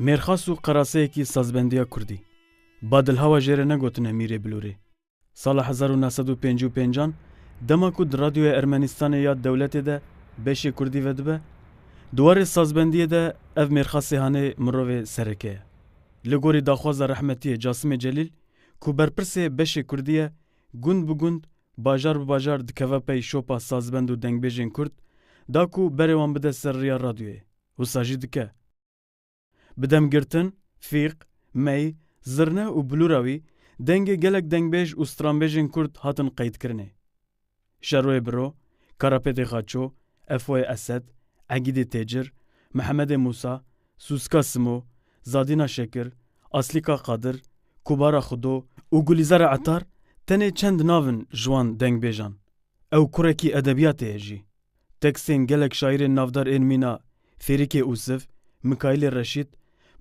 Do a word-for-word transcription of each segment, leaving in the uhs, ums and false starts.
Mêrxas û qeraseyekî sazbendiya kurdî. Badilhawa jê re negotine Mîrê Bilûrê. Sala hezar û neh sed û pêncî û pêncan, dema ku di Radyoya Ermenistanê ya dewletê de beşê kurdî vedibe, di warê sazbendiyê de ev mêrxasê hanê mirovê sereke ye. Li gorî daxwaza rehmetiyê Casimê Celîl, ku berpirsê beşê kurdî ye, gund bi gund, bajar bi bajar dikeve pey şopa sazbend û dengbêjên kurd, da ku berê wan bide ser riya radyoyê. Wisa jî dike. Bi dem girtin, fîq, mey, zirne û bilûra wî, dengê gelek dengbêj û stranbêjên kurd hatin qeydkirinê. Şeroyê Biro, Karapêtê Xaço, Efoyê Esed, Egîdê Têcir, Mihemedê Mûsa, Sûska Simo, Zadîna Şekir, Aslîka Qadir, Kubara Xudo û Gulîzara Etar tenê çend nav in ji wan dengbêjan. Ew kurekî edebiyatê ye jî. Tekstên gelek şaîrên navdar ên mîna Fêrîkê Ûsiv, Mikaîlê Reşîd,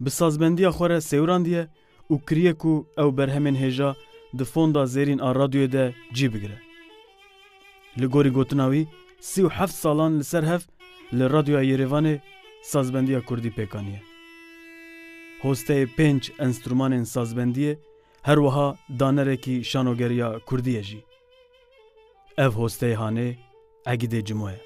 bi sazbendiya xwe re sêwirandiye û kiriye ku ew berhemên hêja di fonda zêrîn a radyoyê de cî bigire. Li gorî gotina wî, sî û heft salan li ser hev li Radyoya Yerêvanê sazbendiya kurdî pêk aniye. Hosteyê pênc enstrûmanên sazbendiyê her wiha danerekî şanogeriya kurdî ye jî. Ev hosteyê hanê Egîdê Cimo ye.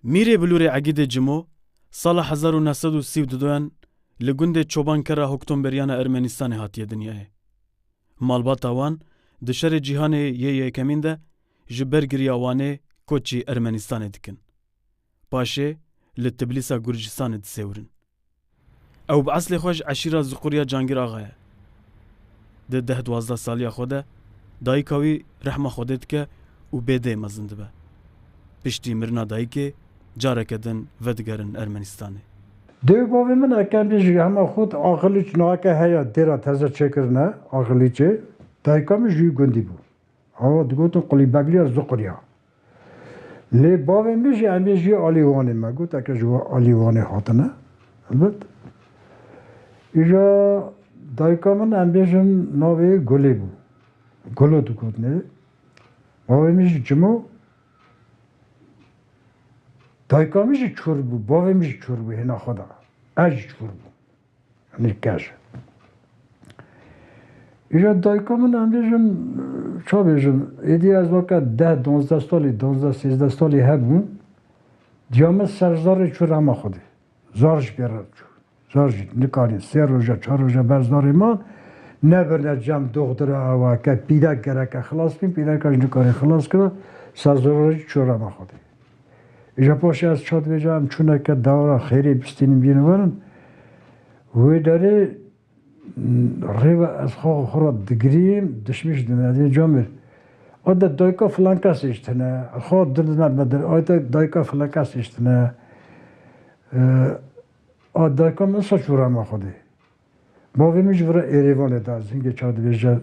Mîrê Bilûrê Egîdê Cimo, sala hezar û neh sed û sî û duyan li gundê Çobankera Hoktomberiyana Ermenistanê hatiye dinyayê. Malbata wan di Şerê Cîhanê yê Yekemîn de ji bergiriya Wanê koçî Ermenistanê dikin. Paşê li Tiblîsa Gurcistanê disêwirin. Ew bi eslê xwe ji eşîra Ziquriya Cangîr Axa ye. Di deh duwazdeh saliya xwe de dayika wî rehma Xwedê dike û bê dê mezin dibe. Piştî mirina dayikê careke din vedigerin Ermenistanê. Dê û bavê min eke em bêjî hema xwe axilîç naheke heya dêra teze çêkirine, axilîçê. Dayika min ji wî gundî bû. Awa digotin Qulîbegliya Ziquriya. Lê bavê min jî em bêjî alî Wanê me got, eke ji alî Wanê hatine. Elbet. Îja dayika min em bêjin navê Gulê bû. Gulo digotinê. Bavê min jî Cimo. Dayika min jî çûr bû, bavê min jî çûr bû hêna xwe de. Ez jî çûr bûm. Yanî keş. Îja dayika min em bêjin, ça bêjin, êdî ez weke deh, duwazdeh salî, duwazdeh, sêzdeh salî hebûm. Diya min ser zarê çû rehma Xwedê. Zar ji pê re çû. Zar jî nikarî sê roja, çar roja ber zarê man, nebirine cem doxtira ewa ke pîrek gereke xilas bin, pîreka jî nikarî xilas kira, ser zor jî çû rehma Xwedê. Îja paşê ez ça dibêjim, em çûneke dewra xêrê bistînin bînin werin. Wê derê, rê ve ez xwe, xwe re digirîm, dişmîş dime, dê camêr. O de dayika filan kesê jî tine, xwe dil dime, me dir, o de dayika filan kesê jî tine. E, a dayika min sa çû rehma Xwedê. Bavê min jî vira Êrêvanê de, ez hingê ça dibêje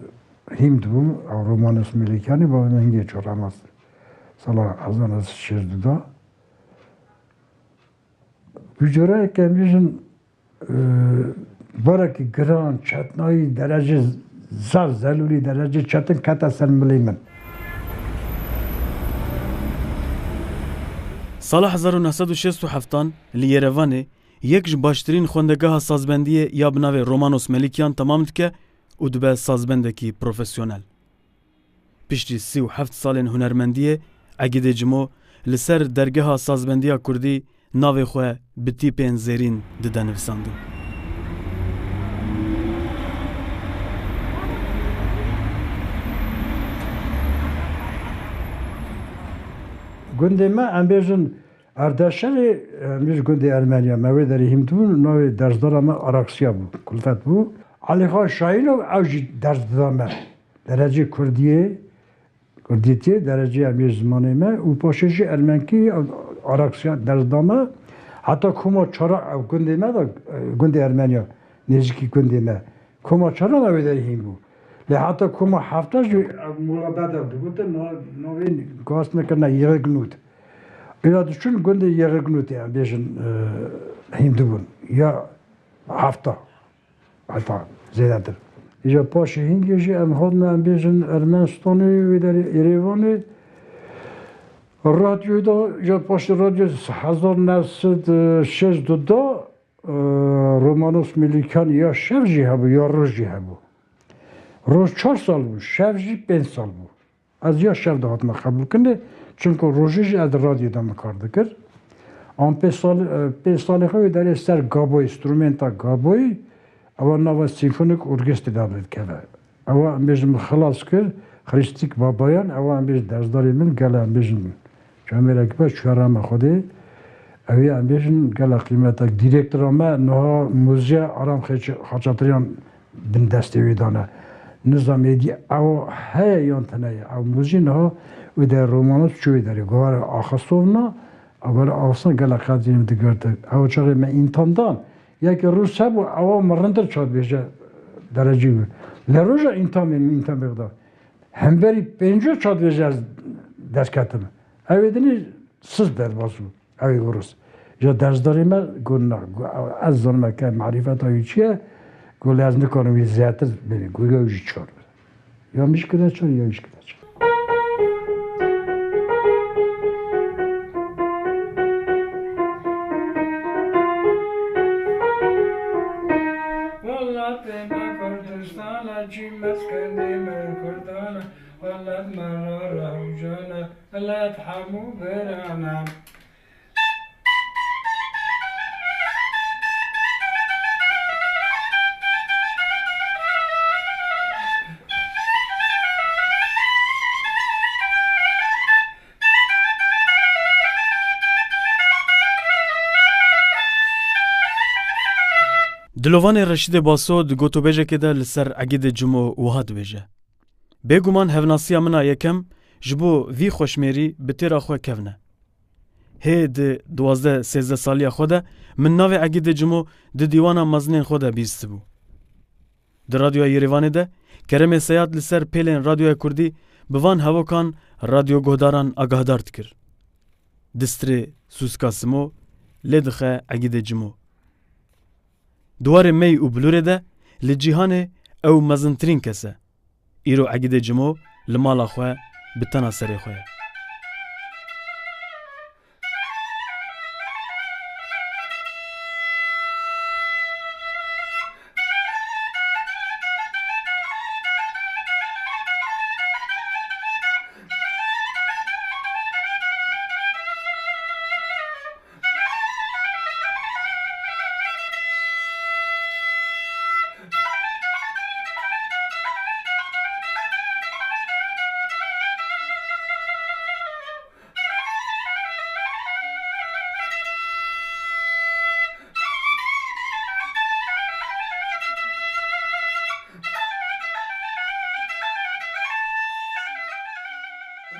hîm dibûm, ew Romanos Melîkyanî, bavê min hingê çû rehma sala hezar neh sed şêst û du da. Bi coreyeke em bêjin, e, barekî giran, çetnayî, derecê zaf zelûlî, derecê çetin kete ser milê min. Sala hezar û neh sed û şêst û heftan li Yerevanê yek ji baştirîn xwendegeha sazbendiyê ya bi navê Romanos Melîkyan temam dike û dibe sazbendekî profesyonel. Piştî sî û heft salên hunermendiyê, Egîdê Cimo li ser dergeha sazbendiya kurdî navê xwe bi tîpên zêrîn dide nivisandin. Gundê me, em bêjin, Ardeşerê, em ji gundê Ermeniya me wê derê hîm dibûn, navê dersdara me Araksiya bû, Kulfet bû. Elîxan Şahînov ew jî ders dida me. Derecê Kurdiyê, Kurdîtiyê, derecê em yê zimanê me û paşê jî Ermenkî, Araksiya ders da me. Heta koma çara ew gundê me de, gundê Ermeniya, nêzîkî gundê me. Koma çara me wê derê hîn bû. Lê heta koma hefta jî ev mola beda digotin, na-, navê gas nekirine Yerignût. Îra diçûn gundê Yerignûtê, em bêjin, e, hîn dibûn. Ya hefta, heta zêdetir. Îja paşê hingê jî em hatine, em bêjin, Ermenistanê, wê derê Êrêvanê. Radyoyê de, îja paşê radyo hezar neh sed û şêst û du de, e, Romanos Milîkan ya şev jî hebû, ya roj jî hebû. Roj çar sal bû, şev jî pênc sal bû. Ez ya şev de hatime qebûlkirinê, çimku rojê jî ez di radyoyê de min kar dikir. An pê sal-, e, pê salê xwe wê derê ser gaboyî, strumenta gaboyî, ewa nava sîmfonîk orkestrê de dikeve. Ewa em bêjin min xilas kir, Xrîstîk Babayan, ewa em bêjin dersdarê min, gele em bêjin Çemêrek be çûye rehma Xwedê. Ew ê em bêjin gela qîmetek. Dîrektora me niha muzîya Aram Xeç-, Xaçatriyan bin destê wê dane. Nizam êdî ew heye yan tune ye. Ew muzî niha wê derê Romanos çû wê derê. Govara axistovna, ew govara axistovna gela qedrê min digirtin. Ew çaxê me întam dan. Yekê Rûs hebû, ewa min rindir çar bêje derecî bû. Lê roja întamê min întamê xwe da. Hemberî pêncî çar bêje ez dest ketim. Ew ê dinê siz derbas bû. Ew ê goris. Ja dersdarê me got na, got, ez zanime ke marîfeta wî çi ye, got lê ez nikarim wî zêdetir bênî, got ya wî jî çar be. Ya min jî kire çar, ya wî jî kire çar. Welatê me Kurdistan e, çî meskenê me Kurdan e, welat me ra rewşan e, welat hemû biran e. Dilovanê Reşîdê Baso di gotûbêjekê de li ser Egîdê Cimo wiha dibêje, Bêguman hevnasiya min a yekem ji bo vî xweşmêrî bi têra xwe kevn e. Hê di duwazdeh sêzdeh saliya xwe de min navê Egîdê Cimo di dîwana mezinên xwe de bîstibû. Di Radyoya Yerêvanê de Keremê Seyad li ser pêlên Radyoya Kurdî bi van hevokan radyoguhdaran agahdar dikir. Distrê Sûska Simo lê dixe Egîdê Cimo. Di warê mey û bilûrê de li cîhanê ew mezintirîn kes e. Îro Egîdê Cimo li mala xwe bi tena serê xwe ye.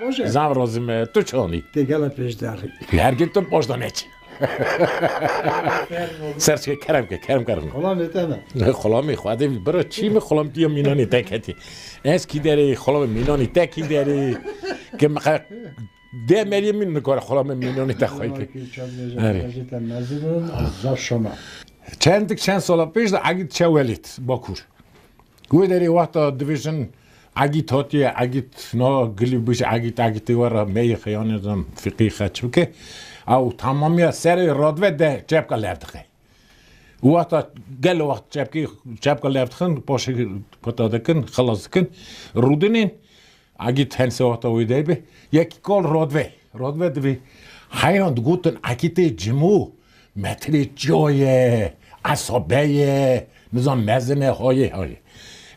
Baş e. Zaf razî me, tu çanî. Tê gela pêşdarî. Hergin tu baş da neçî. Ser çe kerem ke, kerem kerem. Xulamê te me. Xulamê Xwedê bira çî mi xulamtiya mînanê te ketî. Ez kî derê xulamê mînanê te kî derê. Ke me qe-, de meriyê min nikare xulamê mînanê te xwey ke. Erê. Mezin in, ez zaf şama. Çendik çend sala pêş de Egîd çe welêt Bakur. Wê derê wexta dibêjin Egîd hatiye, Egîd na gilî bêje Egîd, Egîdê we re meyê xeyanê zam fiqî xeç bike. Ew tamamiya serê radve de çepka lev dixe. Wexta gelo wext çepkê, çepka lev dixin, paşê pita dikin, xilas dikin. Rûdinên Egîd hensê wexta wê de be. Yekî kal radve. Radve divê. Heyran digotin Egîdê Cimo. Metirê çiya ye, esabe ye, nizam mezin e, hayê, hayê.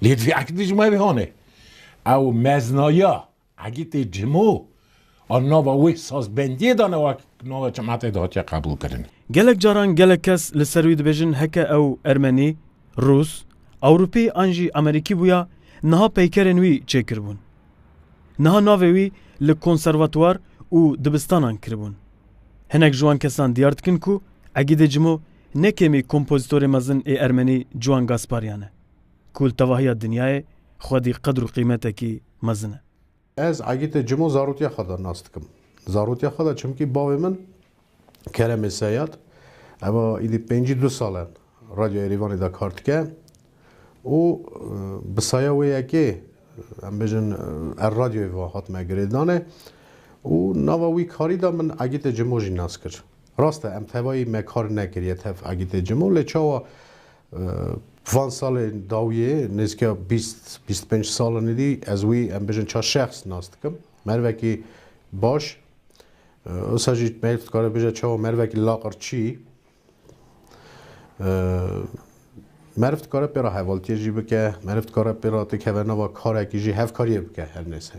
Lê divê Egîdê Cimo evê hane. Ew meznaya Egîdê Cimo a nava wê sazbendiyê de ne wek nava cemaetê de hatiye qebûl kirin. Gelek caran gelek kes li ser wî dibêjin heke ew Ermenî, Rûs, Ewropî an jî Amerîkî bûya, niha peykerên wî çêkiribûn. Niha navê wî li konservatuwar û dibistanan kiribûn. Hinek ji wan kesan diyar dikin ku Egîdê Cimo ne kêmî kompozîtorê mezin ê ermenî Ciwan Gasparyan e, ku li tevahiya dinyayê xwedî qedr û qîmetekî mezin e. Ez Egîdê Cimo zarotiya xwe de nas dikim. Zarotiya xwe de çimkî bavê min Keremê Seyad, eva îdî pêncî du sal e Radyo Êrîvanê de kar dike. Û, e, bi saya wê yekê, em bêjin, e, er radyoyê ve hatime girêdanê û nava wî karî de min Egîtê Cimo jî nas kir. Rast e, em tevayî me kar nekiriye tev Egîtê Cimo, lê çawa, e, van salên dawiyê, nêzîkîya bîst, bîst pênc salan êdî ez wî, em bêjin, ça şexs nas dikim. Merivekî baş, e, wisa jî meriv dikare bêje çawa merivekî laqirçî, e, meriv dikare pê re hevaltiyê jî bike, meriv dikare pê re têkeve nava karekî jî hevkariyê bike her neyse.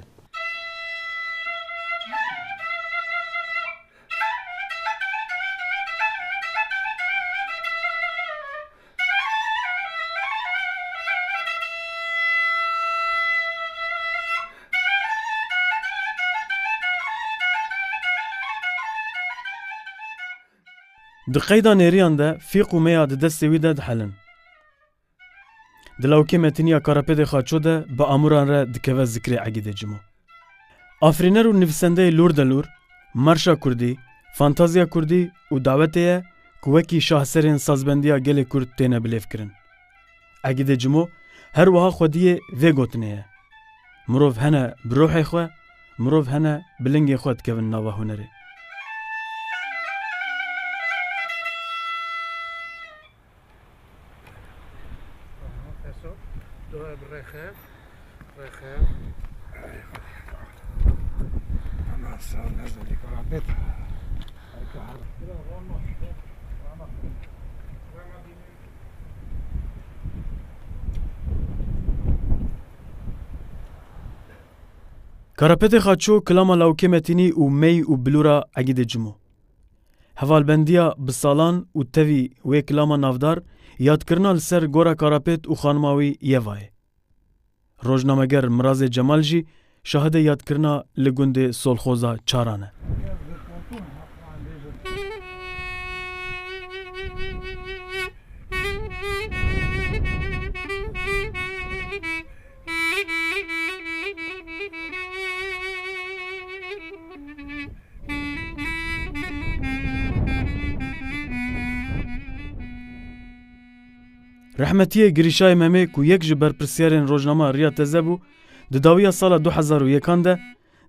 Di qeyda nêriyan de fîq û meya di destê wî de dihelin. Di lawikê metînî ya Karapêdê Xaço de bi amûran re dikeve zikrê Egîdê Cimo. Afirîner û nivîsendeyê lûr de lûr, marşa kurdî, fantaziya kurdî û dawetê ye ku wekî şaheserên sazbendiya gelê kurd têne bilêvkirin. Egîdê Cimo her wiha xwediyê vê gotinê ye: Mirov hene bi ruhê xwe, mirov hene bi lingê xwe dikevin nava hunerê. Aha, Feso, dua bi rêxe, rêxe. Ana, sağ ol, Nazlı, dikkat et. Karapêtê Xaço, kilama lawikê Metînî û mey û bilûra Egîdê Cimo. Hevalbendiya bi salan û tevî wê kilama navdar, yadkirina li ser gora Karapêt û xanima wî Yevayê. Rojnameger Mirazê Cemal jî şahidê yadkirina li gundê Solxoza Çaran e. Rehmetiyê Girîşayê Memê ku yek ji berpirsiyarên rojnama Riya Teze bû, di dawiya sala du hezar û yekan de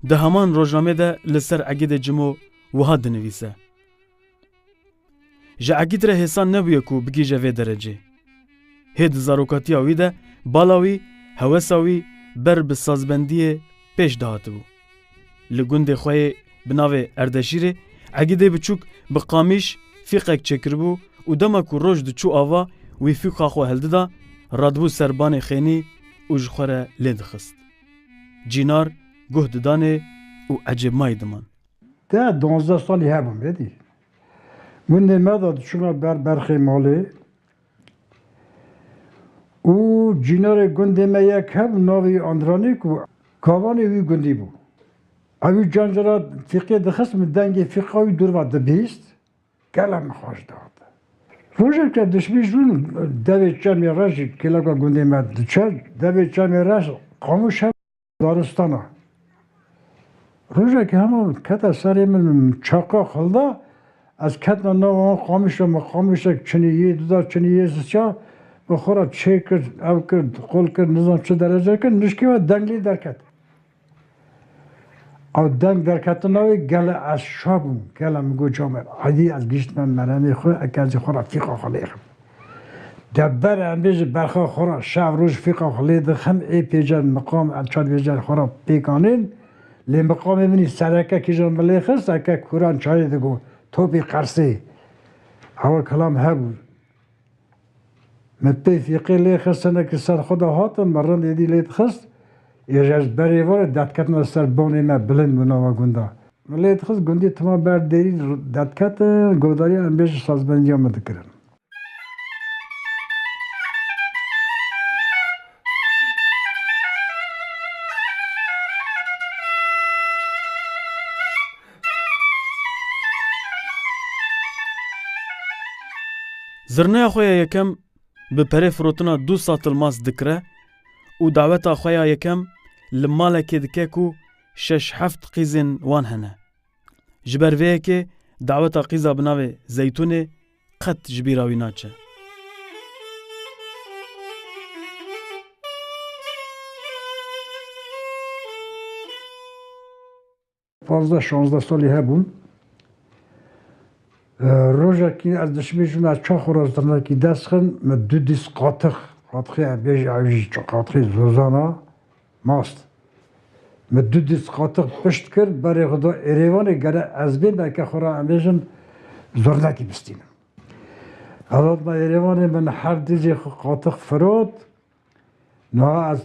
di heman rojnamê de li ser Egîdê Cimo wiha dinivîse: Ji Egîd re hêsan nebûye ku bigihîje vê derecê. Hê di zarokatiya wî de bala wî, hewesa wî ber bi sazbendiyê pêş dihatibû. Li gundê xwe yê bi navê Erdeşîrê Egîdê biçûk bi qamîş fîqek çêkiribû û dema ku roj diçû ava, wî fîqa xwe hildida, radibû ser banê xênî û ji xwe re lê dixist. Cînar guh didanê û ecêbmayî diman. Te duwazdeh salî hebûm êdî. Gundê me de diçûna ber berxê malê û cînarê gundê me yek hebû, navê wî Andranî ku kavanê wî gundî bû. Ew wî cancera fîqê dixist, min dengê fîqa wî dûr ve dibîst. Gelek min xweş dihat. Rojek te dişmî jûn devê çemê reş jî kêleka gundê me diçe, devê çemê reş qamûş hebû. Daristana. Rojekê hema kete serê min, çaqa xilda, ez ketina nava wan qamîşa, min qamîşek çinî yê, duda çinî yê, ziça, min xwe re çê kir, ev kir, qol kir, nizam çi derece kir, nişkê we deng lê derket. Ew deng derketina wê gele ez şa bûm, gele min got, camêr, edî ez gihîştime meremê xwe, eke ez ê xwe re fîqa xwe lêxim. De ber em bêjin berxa xwe re şev roj fîqa xwe lê dixim, ê pêce miqam em çar bêje xwe re pêk anên, lê miqamê min î sereke kîjan min lê xist, eke kuran çayê digot, topî qersê. Ewa kilam hebû. Min pê fîqê lê xist, hinekî ser xwe de hatim, min rind êdî lê dixist, ê ji ez berê ve re detketina ser bonê me bilind bû nava gunda. Min lê dixist, gundî tima ber dêrî detketin, guhdarî em bêjin sazbendiya min dikirin. Zirneya xwe ya yekem bi perê firotina du satil mas dikire û daweta xwe ya yekem li malekê dike ku şeş heft qîzên wan hene. Ji ber vê yekê daweta qîza bi navê Zeytûnê qet ji bîra wî naçe. Pazdeh şazdeh salî hebûm. E, rojekî ez dişimê jû me çax xwe re zirnekî dest xin, min du dîs qatix, qatixê em bêjî ew jî qatixê zozana mast. Min du dîs qatix pişt kir, berê xwe da Êrêvanê, gere ez bêm, belke xwe re em bêjin zirnekî bistînim. Ez hatime Êrêvanê, min her dîzê xwe qatix firot, niha ez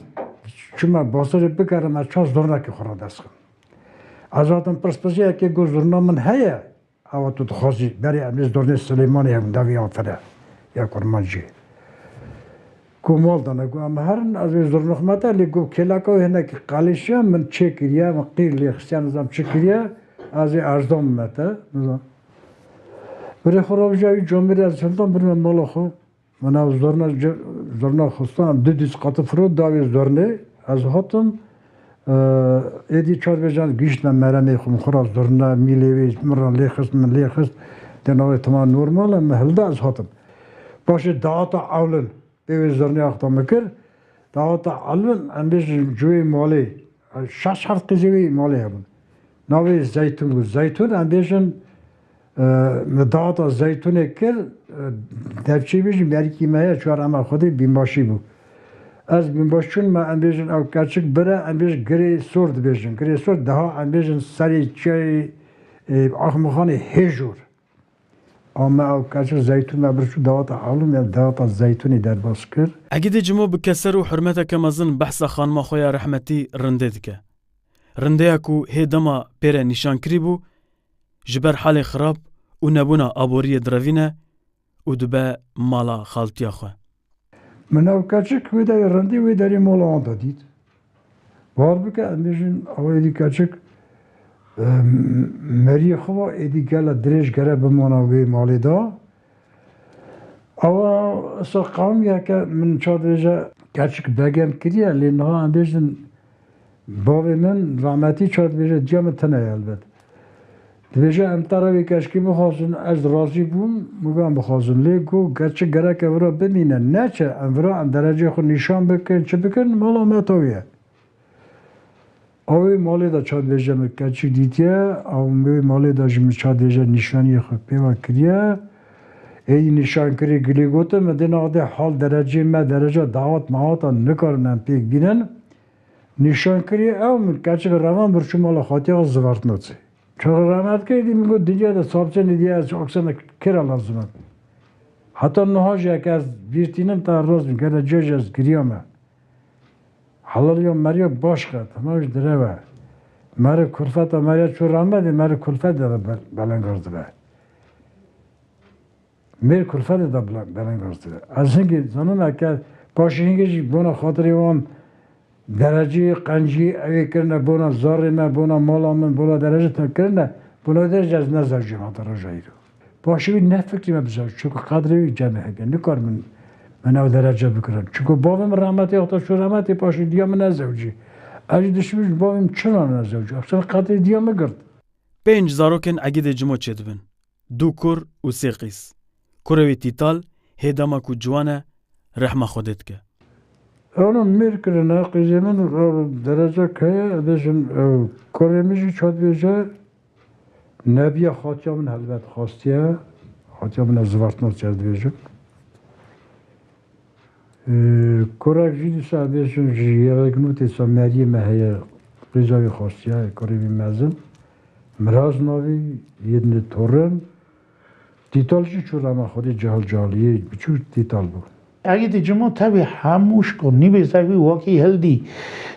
çûme bazarê bikerim, ez çax zirnekê xwe re dest xim. Ez hatim pirspisî, yekê got zirna min heye, ewa tu dixwazî, berê em ê zirnê Silêmanê hebûn, devê ya fire, ya kurmancî. Ku mal dane, ku em herin, ez ê zirnê xwe me te, lê ku kêleka wê hinekî qelîşiya min çêkiriye, min qîr lê xistiye, nizam çi kiriye, ez ê erzan me te, nizam. Birê xwe ravija wî camêrê ez hildan, birime mala xwe. Min ew zirna, zirna xistan, du dîs qatî firot, dawê zirnê, ez hatim, e, êdî çar bêjan gihîştme meremê xwe, min xwe ra zirna, mîlê wê min ra lê xist, min lê xist, dê navê tema normal e, min hilda ez hatim. Paşê dawata ewlin, pê wê zirnê axta min kir, dawata ewlin, em bêjin cuyê malê, şeş heft qîzê wê malê hebûn. Navê Zeytun bû. Zeytun, em bêjin, e, min dawata Zeytunê kir, e, devçî bêjin, merikî me ye, çar ema Xwedê bînbaşî bû. Ez bînbaş çûn me, em bêjin ew keçik bire, em bêjin girê sor dibêjin. Girê sor, daha em bêjin serê çiyayê, e, Axmexanê hê jor. Ama ew keçik Zeytun me bir çû dawata Alûm ya dawata Zeytunê derbas kir. Egîdê Cimo bi keser û hurmeteke mezin behsa xanima xwe ya rehmetî Rindê dike. Rindeya ku hê dema pê re nîşan kirî bû, ji ber halê xirab û nebûna aboriyê direvîne û dibe mala xaltiya xwe. Min ew keçik wê derê Rindê wê derê mala wan de dît. Bawer bike, em bêjin, ew êdî keçik, e, meriyê xwe va êdî gele dirêj gere bimana wê malê de. Ewa, esa qewimiyeke min ça dibêje, keçik begem kiriye, lê niha em bêjin, bavê min rahmetî ça dibêje, diya min tune ye helbet. Dibêje, em te re wê keçikê bixwazin, ez razî bûm, min got em bixwazin. Lê got, keçik gereke vira bimîne, neçe, em vira em dereceyê xwe nîşan bikin, çi bikin, mala me tawî ye. Ew ê malê de ça dibêje min keçik dîtiye, ew wê malê de jî min ça dibêje nîşaniyê xwe pê ve kiriye. Êdî nîşan kirî gilî gotin, min dê nexwe dê hal dereceyê me, dereca dawat mawata nikarin em pêk bînin. Nîşan kirî ew min keçik revan bir çû mala xatiya xwe zivartnatsê. Çaxê rehmet kir, êdî min got, dinya de çapçenê diye ez aksana kira lazim e. Heta niha jî heke ez bîr tînim, te rast bim, gere cê jî ez giriyame. Helaliya meriya baş qet, hema jî direw e. Meri kulfeta meriya çû rehmetê, meri kulfet de be-, belengaz dibe. Mêr kulfetê de bile-, belengaz dibe. Ez hingê zanim eke paşê hingê jî bona xatirê wan derecî, qencî, ewê kirine bona zarê me, bona mala min, bona derece te kirine, bona derece ez nezewcîm heta roja îro. Paşê wî ne fikrî me bizewc, çunku qedrê wî cem hebe. Nikar min, min ew derece bikirin. Çunku bavê min rehmetê, heta çû rehmetê, paşê diya min nezewcî. Ez jî dişibî ji bavê min çira nezewcî. Aksana qedrê diya min girt. Pênc zarokên Egîdê Cimo çêdibin. Du kur û sê qîz. Kurê wî Tîtal hê dema ku ciwan e, rehma Xwedê dike. Ewna mêr kirine, qîzê min, e, derece heye, dibêjin, e, kurê min jî ça dibêje, nebiya xatiya min helbet xastiye, xatiya min ez zivartna çer dibêjim. Ee, kurek jî dîsa bêjin ji Yeveknûtê sa meriyê me heye, qîza wî xwestiya, kurê wî mezin. Miraz navî, yê din Torin. Tîtal jî çû rema Xwedê cihal cihal, yê biçûk Tîtal bû. Egîdê Cimo tevî hemû şiko nîvê zevî wekî hildî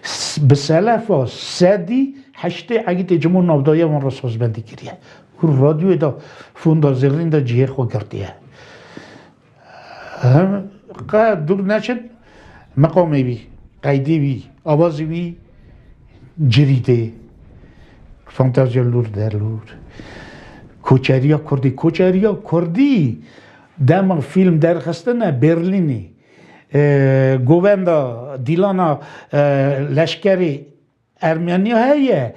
s-, bi selefa sedî heştê Egîdê Cimo navdaye wan re sazbendî kiriye. Û radyoyê de fonda zêrîn de cihê xwe girtiye. Hem qe dûr neçin, meqamê wî, qeydê wî, awazê wî cirî tê. Fantazya lûr derlûr. Koçeriya Kurdî, koçeriya Kurdî dema fîlm derxistine Berlînê. E, govenda Dîlana, e, leşkerê Ermeniya heye,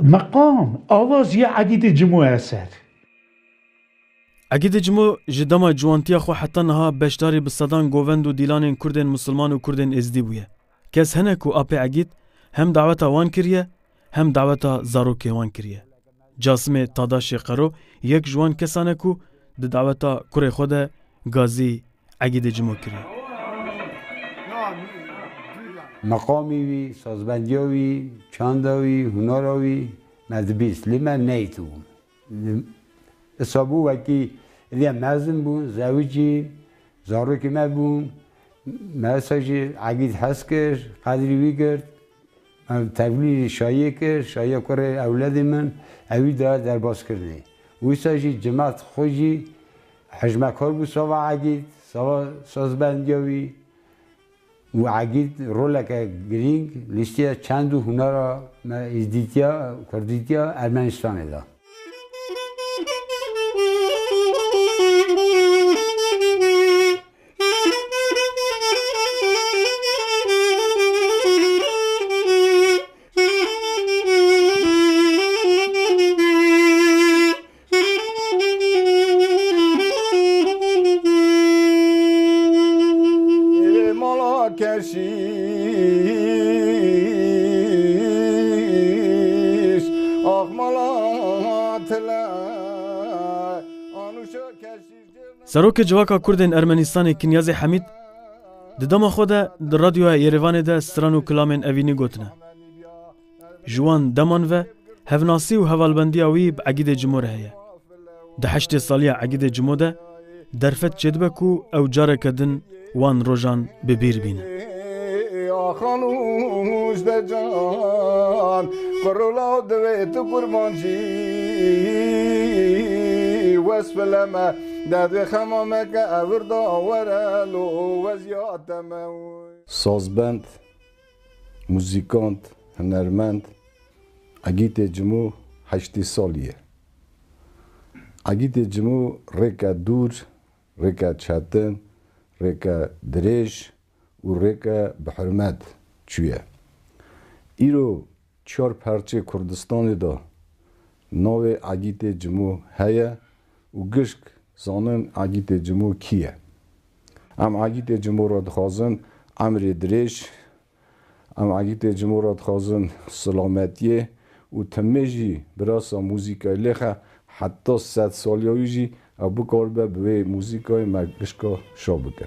meqam, awaz ya Egîdê Cimo eser. Egîdê Cimo ji dema ciwantiya xwe heta niha beşdarî bi sedan govend û dîlanên Kurdên Misilman û Kurdên Êzdî bûye. Kes hene ku apê Egîd hem daweta wan kiriye, hem daweta zarokê wan kiriye. Casimê Tadaşê Qero yek ji wan kesan e ku di daweta kurê xwe de gazî Egîdê Cimo kiriye. Meqamî wî, sazbendiya wî, çanda wî, hunara wî me dibîst, lê me neytibûn. Isa bû wekî, êdî em mezin bûn, zewicî, zarokê me bûn. Me wisa jî Egîd hez kir, qedrî wî girt. Em tevlî şayê kir, şayê kurê ewledê min, ewî da derbazkirinê. Wisa jî cimat xwe jî hejmekar bû sava Egîd, sava sazbendiya wî. Û Egîd roleke girîng lîstiya çand û hunera me êzdîtiya, kurdîtiya Ermenistanê de. Ê mala keşîş, ax mala tile, anuşa keşîş. Serokê Civaka Kurdên Ermenîstanê Kinyazê Hemîd di dema xwe de di Radyoya Yerêvanê de stran û kilamên evînî gotine. Ji wan deman ve hevnasî û hevalbendiya wî bi Egîdê Cimo re heye. Di heştê saliya Egîdê Cimo de derfet çêdibe ku ew careke din wan rojan bi bîr bînin. Axan û ji de can, qurula divê tu kurmancî, wesfile me, derdê xema me ke evir da were lo weziyate me. Sazbend, muzîkant, hunermend Egîtê Cimo heştê salî ye. Egîtê Cimo rêke dûr, rêke çetin, rêke dirêj û rêke bi hurmet çûye. Îro çar perçê Kurdistanê de navê Egîtê Cimo heye û gişk zanin Egîtê Cimo kî ye. Em Egîtê Cimo re dixwazin emrê dirêj, em Egîtê Cimo re dixwazin silametiyê û timê jî birasa muzîkayê lêxe heta sed saliya wî jî ew bikaribe bi wê muzîkayê me gişka şa bike.